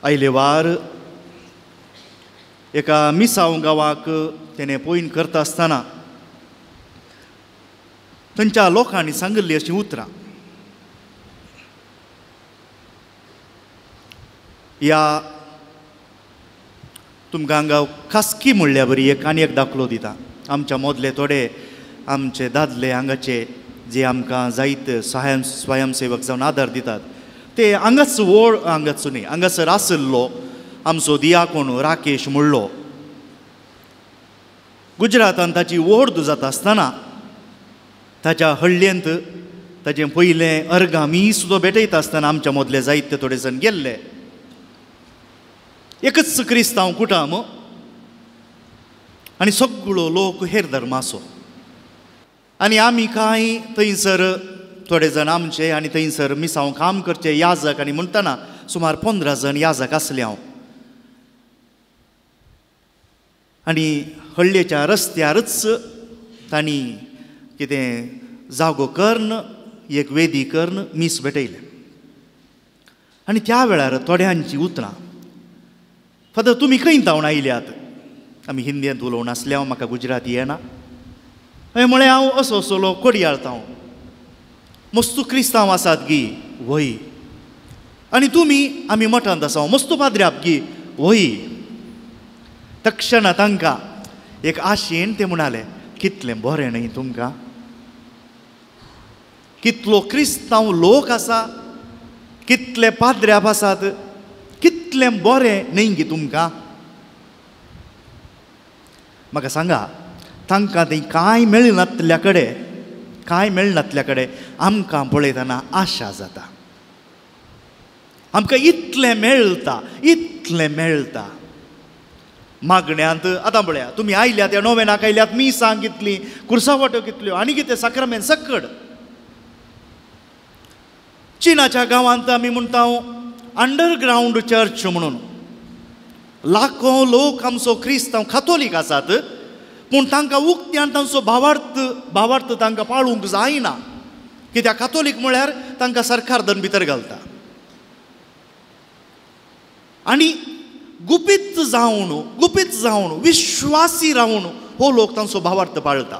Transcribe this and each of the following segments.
आयलेवार एका मिसांव गांवाक तेणें पॉयंट करता आसतना थंयच्या लोकांनी सांगिल्लीं अशीं उतरां, ह्या तुमकां हांगा खासकी म्हणल्या बरी एक आनी एक दाखलो दिता. आमच्या मदले थोडे आमचे दादले हांगाचे जे आमकां जायत स्वयंसेवक जावन आदार दितात ते हांगाच व्हड हांगाच न्ही हांगासर आशिल्लो आमचो दियाकोण राकेश म्हणलो गुजरातान ताची ओर्द जाता आसतना ताच्या हळ्ळेंत ताचें पयलें अर्गां मी सुद्दां भेटयता आसतना आमच्या मदले जायते थोडे जाण गेल्ले. एकच क्रिस्तांव कुटाम आनी सगळो लोक हेर धर्माचो आनी आमी कांय थंयसर थोडे जाण आमचे आनी थंयसर मिसांव काम करचे याजक आनी म्हणटना सुमार 15 जाण याजक आसले हांव. आनी हळ्ळेच्या रस्त्यारच तांणी कितें जागो करून एक वेदी करून मीस भेटयलें. आनी त्या वेळार थोड्यांची उतरां, फादर तुमी खंय धांवन आयल्यात? आमी हिंदींत उलोवन आसले, हांव म्हाका गुजराती येना. हांवें म्हळें हांव असो असलो कोडयाळता हांव, मस्तू क्रिस्तांव आसात गी वय, आनी तुमी आमी मठांत आसा मस्तू पाद्र्याप गी वय. तक्षणा तांकां एक आशेन ते म्हणाले, कितलें बरें न्हय तुमकां, कितलो क्रिस्तांव लोक आसा, कितले पाद्र्याप आसात, कितलें बरें न्हय गी तुमकां. म्हाका सांगा तांकां थंय कांय मेळनातल्या कडेन, कांय मेळनातल्या कडेन आमकां पळयतना आशा जाता, आमकां इतलें मेळटा, इतलें मेळटा. मागण्यांत आतां पळया तुमी आयल्यात ह्या नोवेनाक आयल्यात, मिसां कितलीं, कुर्सावाट्यो कितल्यो आनी कितें साक्रामेंत सकड. चिनाच्या गांवांत आमी म्हणटा अंडरग्रावंड चर्च म्हणून लाखो लोक आमचो क्रिस्तांव कातोलीक आसात, पूण तांकां उक्त्यान तांचो भावार्थ भावार्थ तांकां पाळूंक जायना, कित्याक कातोलीक म्हळ्यार तांकां सरकार दन भितर घालता. आनी गुपीत जावन गुपीत जावन विश्वासी रावन हो लोक तांचो भावार्थ पाळटा.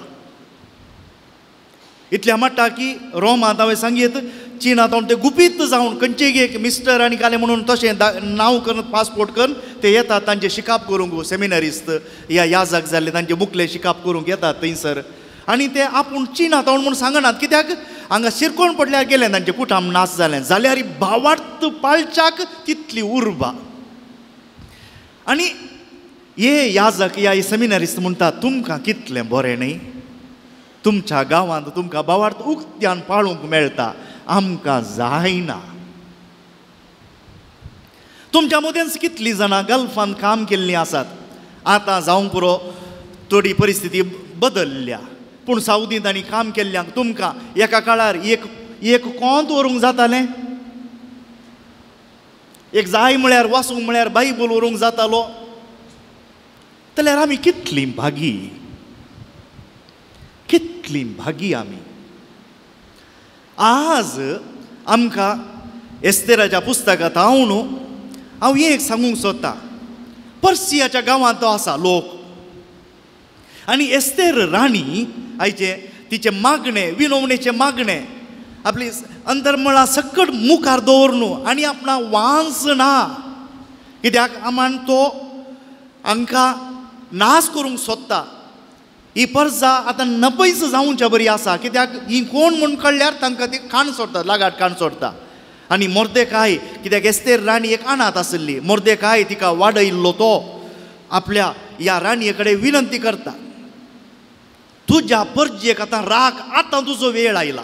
इतल्या म्हणटा की रोमांत हांवें सांगीत चिनांत ते गुपीत जावन खंयचेय एक मिस्टर आनी कालें म्हणून तशें नांव करून पासपोर्ट करून ते येतात तांचे शिकाप करूंक, सेमिनरिस्त या याजक जाल्ले तांचे मुखले शिकाप करूंक येतात थंयसर. आनी ते आपूण चिनांत म्हूण सांगनात, कित्याक हांगा शिरकोण पडल्यार गेलें तांचें कुटाम नाश जालें जाल्यार भावार्थ पाळच्याक तितली उर्बा. आनी हे याजक या सेमिनरिस्त म्हणटा तुमकां कितलें बरें न्हय, तुमच्या गांवांत तुमकां भावार्थ उक्त्यान पाळूंक मेळटा, आमकां जायना. तुमच्या मदेंच कितलीं जाणां गल्फान काम केल्लीं आसात, आतां जावंक पुरो थोडी परिस्थिती बदलल्या, पूण सावदींत आनी काम केल्ल्यांक तुमकां एका काळार एक एक कोंत व्हरूंक जातालें, एक जाय म्हळ्यार वाचूंक म्हळ्यार बायबल व्हरूंक जातालो. जाल्यार आमी कितलीं भागी, कितलीं भागी आमी. आज आमकां एस्तेराच्या पुस्तकांत हांव हांव एक सांगूंक सोदतां, पर्सियाच्या गांवांत तो आसा लोक आनी एस्तेर राणी आयचे तिचें मागणें विनवणेचें मागणें आपली अंतरमळां सकट मुखार दवर न्हू आनी आपणा वांस ना, कित्याक आमान तो हांकां नाश करूंक सोदता. ही परजा आतां नपयस जावच्या बरी आसा, कित्याक ही कोण म्हूण कळ्ळ्यार तांकां ती खाण सोडटा, लागाट खाण सोडटा. आनी मोर्देकाय कित्याक एस्तेर राणी एक अनाथ आशिल्ली, मोर्देकाय तिका वाडयल्लो तो आपल्या ह्या राणये कडेन विनंती करता, तुज्या परजेक आतां राख, आतां तुजो वेळ आयला,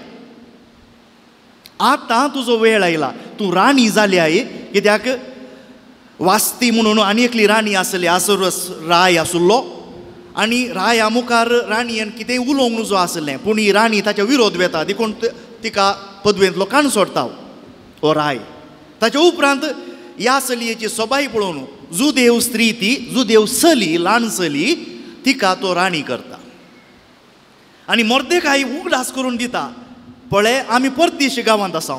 आतां तुजो वेळ आयला, तूं राणी जाली आहे. कित्याक वास्ती म्हणून आनी एकली राणी आसली, आसुरस राय आसुल्लो आनी राया मुखार राणयेन कितेंय उलोवंक नुजो आसलें, पूण ही राणी ताच्या विरोध वेता देखून तिका पदवेंतलो कान सोडता हो राय. ताच्या उपरांत ह्या चलयेची सोबाय पळोवन जुदेव स्त्री ती जुदेव चली ल्हान चली तिका तो राणी करता आनी मोर्देकाय उगडास करून दिता, पळय आमी परदेशी गांवांत आसा,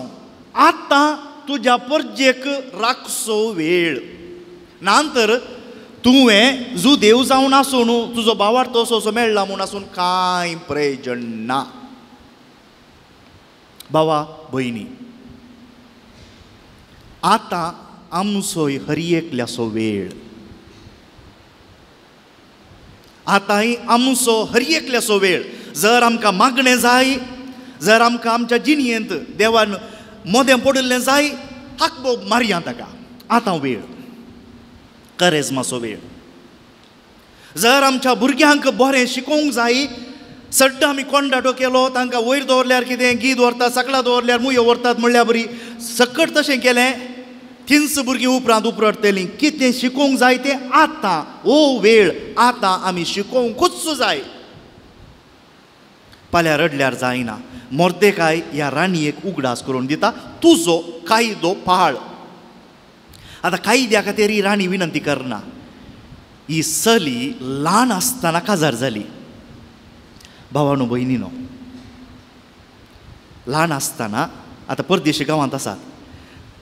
आतां तुज्या परजेक राखचो वेळ. ना तर तुवें जुदेव जावन आसून तुजो भावार्थ असो असो मेळ्ळा म्हूण आसून कांय प्रयोजन ना. भावा भयणी, आतां आमचोय हर एकल्याचो वेळ, आतांय आमचो हर एकल्याचो वेळ. जर आमकां मागणें जाय, जर आमकां आमच्या जिणयेंत देवान मोदें पडिल्लें जाय, हाकबो मारया ताका. आतां वेळ, करेजमाचो वेळ. जर आमच्या भुरग्यांक बरें शिकोवंक जाय, सड्डा आमी कोंडाटो केलो, तांकां वयर दवरल्यार कितें गीद व्हरतात, सकला दवरल्यार मुयो व्हरतात म्हणल्यार बरी सकट तशें केलें, थिंच भुरगीं उपरांत उपरटतलीं. कितें शिकोवंक जाय तें आतां, ओ वेळ आतां आमी शिकोवंकूच जाय. पाल्यार रडल्यार जायना. मोर्देकाय ह्या राणयेक उगडास करून दिता, तुजो कायदो पाळ. आतां कायद्या खातीर ही राणी विनंती करना. ही चली ल्हान आसतना काजार जाली. भावानो भयणीनो, ल्हान आसतना आतां परदेशी गांवांत आसात,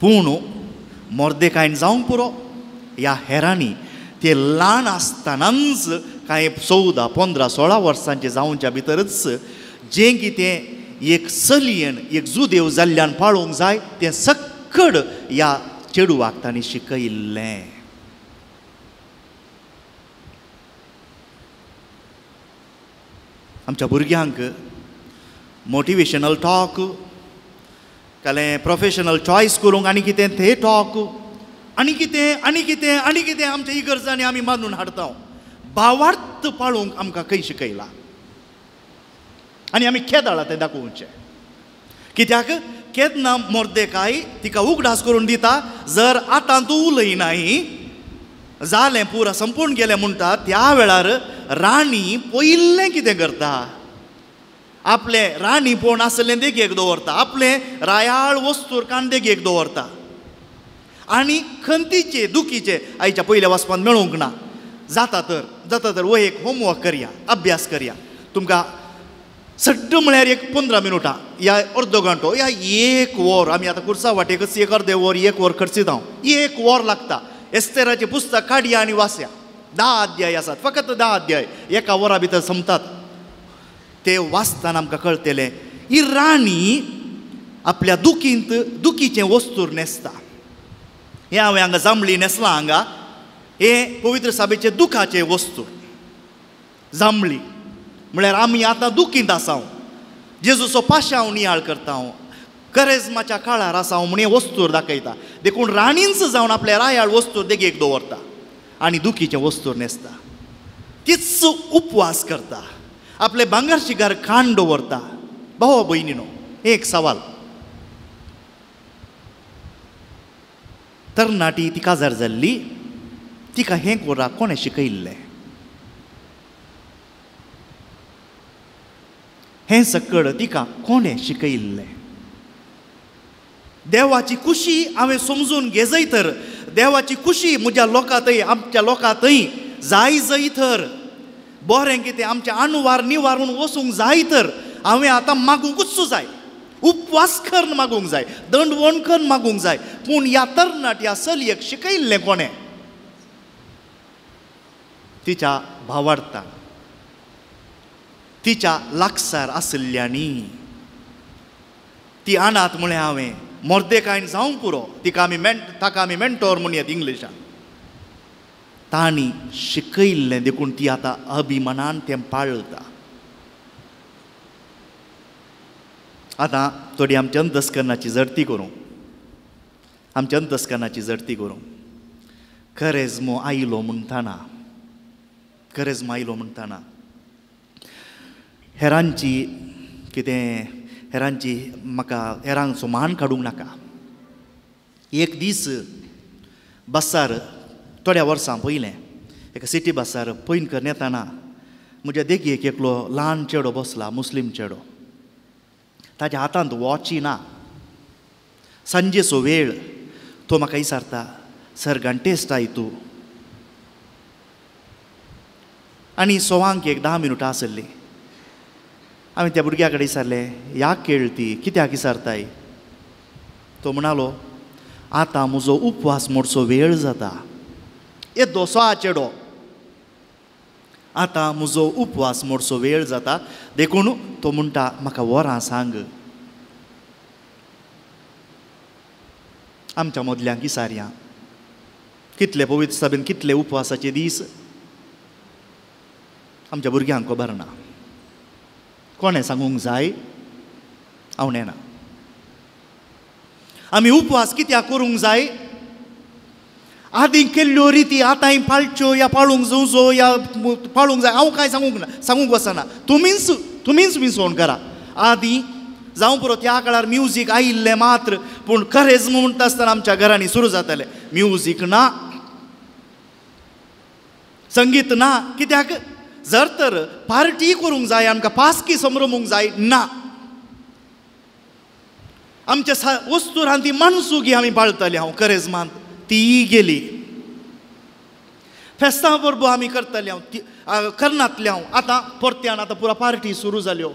पूण मोर्देकायन जावंक पुरो ह्या हेरांनी ते ल्हान आसतनाच कांय 14, 15, 16 वर्सांचे जावच्या भितरच जें कितें एक चलयेन एक जुदेव जाल्ल्यान पाळोवंक जाय तें सक्कड ह्या चेडवाक तांणी शिकयिल्लें. आमच्या भुरग्यांक मोटिवेशनल टॉक, कालें प्रोफेशनल चॉयस करूंक आनी कितें ते टॉक, आनी कितें आनी कितें आनी कितें आमच्या इगर्जांनी आमी मानून हाडटा. भावार्थ पाळोवंक आमकां खंय शिकयला आनी आमी खेदाळा तें दाखोवचें. कित्याक केन्ना मोर्देकाय तिका उगडास करून दिता, जर आतां तूं उलयनाय जालें पुरा संपूर्ण गेलें म्हणटा, त्या वेळार राणी पयिल्लें कितें करता, आपलें राणीपण आसलें देगेक दवरता, आपलें रायाळ वस्तूर कान देगेक दवरता आनी खंतीचे दुखीचे आयच्या पयल्या वाचपांत मेळूंक ना. जाता तर जाता तर वो एक होमवर्क करया, अभ्यास करया. तुमकां सड्ड म्हळ्यार एक 15 मिनुटां या अर्दो घंटो या 1 वर, आमी आतां कुर्सा वाटेकच एक अर्दे वर 1 वर खर्चिता हांव, 1 वर लागता. एस्तेराचें पुस्तक काडया आनी वाचया. 10 अध्याय आसात, फकत 10 अध्याय एका वरा भितर सोंपतात. ते वाचतना आमकां कळटलें ही राणी आपल्या दुखींत दुखीचें वस्तूर न्हेसता. हें हांवें हांगा जांबळी न्हेसलां, हांगा हें पवित्र साबेचें दुखाचें वस्तूर जांबळी म्हळ्यार आमी आतां दुखींत आसा, जेजूचो पाशांव नियाळ करता हांव, करेजमाच्या काळार आसा हांव म्हण हें वस्तूर दाखयता. देखून राणींच जावन आपल्या रायाळ वस्तूर देगेक दवरता आनी दुखीचें वस्तूर न्हेसता, तीच उपवास करता, आपले भांगर शिगार खाण दवरता. भाव भयणीनो, एक सवाल, तरणाटी ती काजार जाल्ली, तिका हें कोरा कोणें शिकयिल्लें? हें सकड तिका कोणें शिकयिल्लें? देवाची खुशी हांवें समजून घेजय तर, देवाची खुशी म्हज्या लोकांतय आमच्या लोकांतय जाय जय तर, बरें कितें आमच्या आणवार निवारून वचूंक जाय तर हांवें आतां मागूंकूच जाय, उपवास करून मागूंक जाय, दंडवण करून मागूंक जाय. पूण ह्या तरणाट्या चलयेक शिकयिल्लें कोणें? तिच्या भावार्थान, तिच्या लागसार आशिल्ल्यांनी. ती अनाथ म्हळें हांवें, मोर्देकायन जावंक पुरो, तिका आमी ताका आमी मेंटोर म्हणयत इंग्लिशान. तांणी शिकयिल्लें देखून ती आतां अभिमानान तें पाळटा. आतां थोडी आमच्या अंतस्करणाची जडती करूं, आमच्या अंतस्करणाची जडती करूं. करेजमो आयलो म्हणटाना, करेजमो आयलो म्हणटाना हेरांची कितें, हेरांची म्हाका हेरांचो मान काडूंक नाका. एक दीस बसार थोड्या वर्सां पयलें एका सिटी बसार पयन करून येताना म्हज्या देगेक एकलो ल्हान चेडो बसला, मुस्लीम चेडो. ताच्या हातांत वॉची ना. सांजेचो वेळ, तो म्हाका विचारता, सर घंटेस्ट I तूं? आनी सवांक एक 10 मिनुटां आसली. हांवें त्या भुरग्या कडेन विचारलें, ह्या केळ ती कित्याक विचारताय? तो म्हणालो, आतां म्हजो उपवास मोडचो वेळ जाता. येदो सो चेडो, आतां म्हजो उपवास मोडचो वेळ जाता, देखून तो म्हणटा म्हाका वरां सांग. आमच्या मदल्यांक विचारया, कितले पवित्र सभेन कितले उपवासाचे दीस आमच्या भुरग्यांक खबर ना. कोणें सांगूंक जाय हांव नेणा. आमी उपवास कित्याक करूंक जाय? आदीं केल्ल्यो रिती आतांय पाळच्यो या पाळूंक जावचो या पाळूंक जाय हांव कांय सांगूंक ना, सांगूंक वचना. तुमीच तुमीच विसवण करा. आदीं जावं पुरो त्या काळार म्युजीक आयिल्लें मात्र, पूण करेज्म म्हणटा आसतना आमच्या घरांनी सुरू जातालें. म्युजीक ना, संगीत ना. कित्याक? जर तर पार्टी करूंक जाय, आमकां पासकी संभ्रमूंक जाय ना. आमच्या वस्तुरान ती माणसुगी आमी पाळताली. हांव करेजमांत ती गेली. फेस्तां परबो आमी करताली, हांव करनातले. हांव आतां परत्यान आतां पुरा पार्टी सुरू जाल्यो.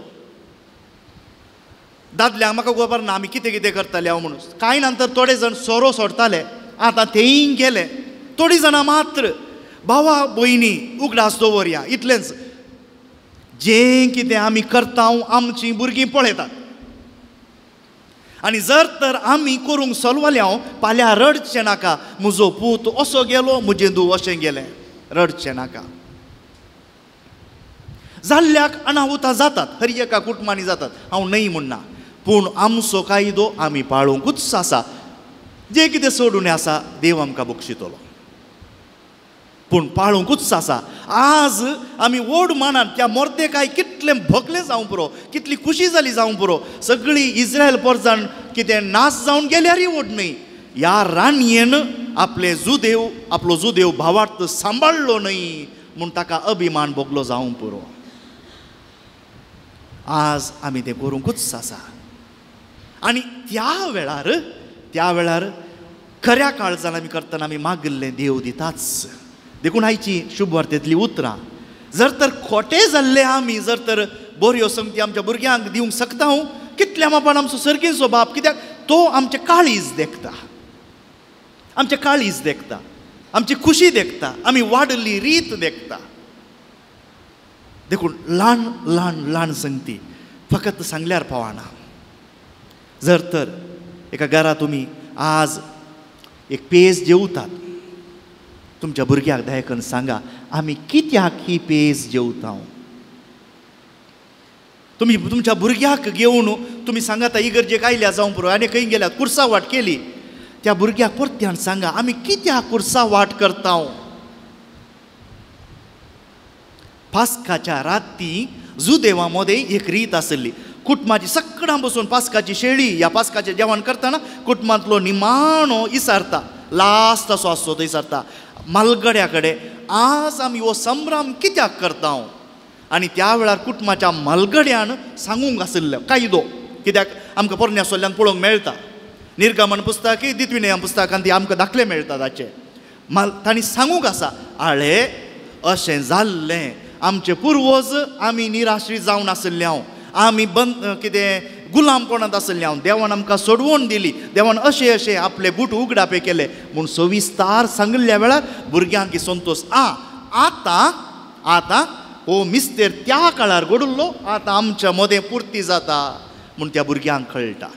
दादल्यांक म्हाका खबर ना आमी कितें कितें करताले हांव म्हणून. कांय नंतर थोडे जाण सोरो सोडटाले, आतां तेय गेले. थोडीं जाणां मात्र भावा भयणी उगडास दवरया इतलेंच. जें कितें आमी करता आमचीं भुरगीं पळयतात. आनी जर तर आमी करूंक सलवले हांव फाल्यां रडचें नाका, म्हजो पूत असो गेलो, म्हजें धूव अशें गेलें, रडचें नाका. जाल्ल्याक अनाहुतां जातात, हर एका कुटुंबांनी जातात, हांव न्हय म्हणना. पूण आमचो कायदो आमी पाळूंकूच आसा. जें कितें सोडून आसा देव आमकां बक्षितलो, पूण पाळूंकूच आसा. आज आमी व्हड मानान त्या मोर्देकाय कितलें भोगलें जावं पुरो, कितली खुशी जाली जावं पुरो, सगळी इस्रायल पोरजान कितें नाश जावन गेल्यारय व्हड न्हय. ह्या राणयेन आपले जुदेव, आपलो जुदेव भावार्थ सांबाळ्ळो न्हय म्हूण ताका अभिमान भोगलो जावं पुरो. आज आमी तें करूंकूच आसा. आनी त्या वेळार खऱ्या काळजान आमी करतना आमी मागिल्लें देव दिताच. देखून आयची शुभवार्तेंतली उतरां जर तर खोटे जाल्ले आमी जर तर बऱ्यो संगती आमच्या भुरग्यांक दिवंक शकता हांव, कितल्या मापान आमचो सर्गीचो बाप, कित्याक तो आमचें काळीज देखता, आमचें काळीज देखता, आमची खुशी देखता, आमी वाडली रीत देखता. देखून ल्हान ल्हान ल्हान संगती फकत सांगल्यार पावना. जर तर एका घरा तुमी आज एक पेज जेवतात, तुमच्या भुरग्याक दयाकन सांगा आमी कित्याक ही पेज जेवता. तुमी तुमच्या भुरग्याक घेवन तुमी सांगाता इगर्जेक आयल्या जावं पुरो आनी खंय गेल्यात कुर्सा वाट केली, त्या भुरग्याक परत्यान सांगा आमी कित्याक कुर्सा वाट करता. पास्काच्या राती जुदेवा मदें एक रीत आसली, कुटुंबाची सगळ्यां बसून पास्काची शेळी या पास्काचें जेवण करतना कुटुंबांतलो निमाणो इसारता, लास्ट असो आसतो तो इसारता मालगड्या कडेन आज आमी हो संभ्रम कित्याक करता. आनी त्या वेळार कुटुंबाच्या मालगड्यान सांगूंक आशिल्लो कायदो, कित्याक आमकां पोरण्या सोल्ल्यान पळोवंक मेळटा, निर्गमन पुस्तक दित्विनयम पुस्तकान ती आमकां दाखले मेळटा ताचे. तांणी सांगूंक आसा आळे अशें जाल्लें, आमचे पुर्वज आमी निराश्रीत जावन आशिल्ले हांव, आमी बंद कितें गुलामपणांत आशिल्ले हांव, देवान आमकां सोडवण दिली, देवान अशें अशें आपले बूट उगडापे केले म्हूण सविस्तार सांगिल्ल्या वेळार भुरग्यांक संतोश. आतां आतां हो मिस्तेर त्या काळार घडुल्लो, आतां आमच्या मदें पुर्ती जाता म्हूण त्या भुरग्यांक कळटा.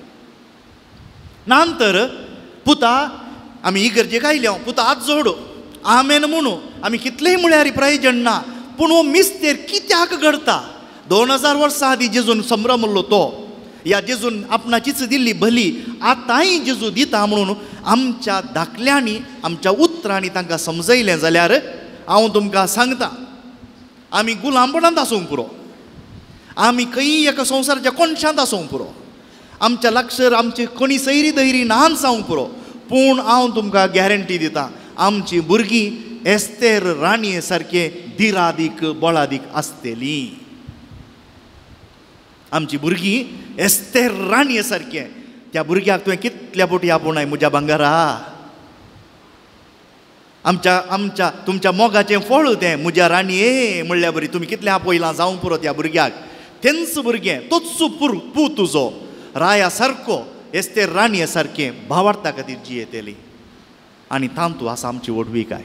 नंतर पुता आमी इगर्जेक आयले हांव, पुता हात जोड आमेन म्हणू, आमी कितलेय म्हळ्यार प्रयोजन ना, पूण हो मिस्तेर कित्याक घडता? 2000 वर्सां आदीं जेजून संभ्रमल्लो तो, या जेजून आपणाचीच दिल्ली बली आतांय जेजू दिता म्हणून आमच्या दाखल्यांनी आमच्या उतरांनी तांकां समजयलें जाल्यार हांव तुमकां सांगता आमी गुलामपणांत आसूंक पुरो, आमी खंय एका संवसाराच्या कोनशांत आसूंक पुरो, आमच्या लागसर आमची कोणी सैरी दैरी नान जावंक पुरो, पूण हांव तुमकां गॅरंटी दिता आमची भुरगीं एस्तेर राणये सारके दिरादीक बळादीक आसतली. आमची भुरगीं एस्तेर राणये सारके, त्या भुरग्याक तुवें कितल्या बोटी आपोवनाय म्हज्या भांगरा, आमच्या आमच्या तुमच्या मोगाचें फळ तें म्हज्या राणये म्हणल्या बरी तुमी कितलें आपयलां जावं पुरो त्या भुरग्याक. तेंच भुरगें तोच पूत तुजो राया सारको एस्तेर राणये सारकें भावार्था खातीर जियेतली आनी तांतू आसा आमची व्हडविकाय.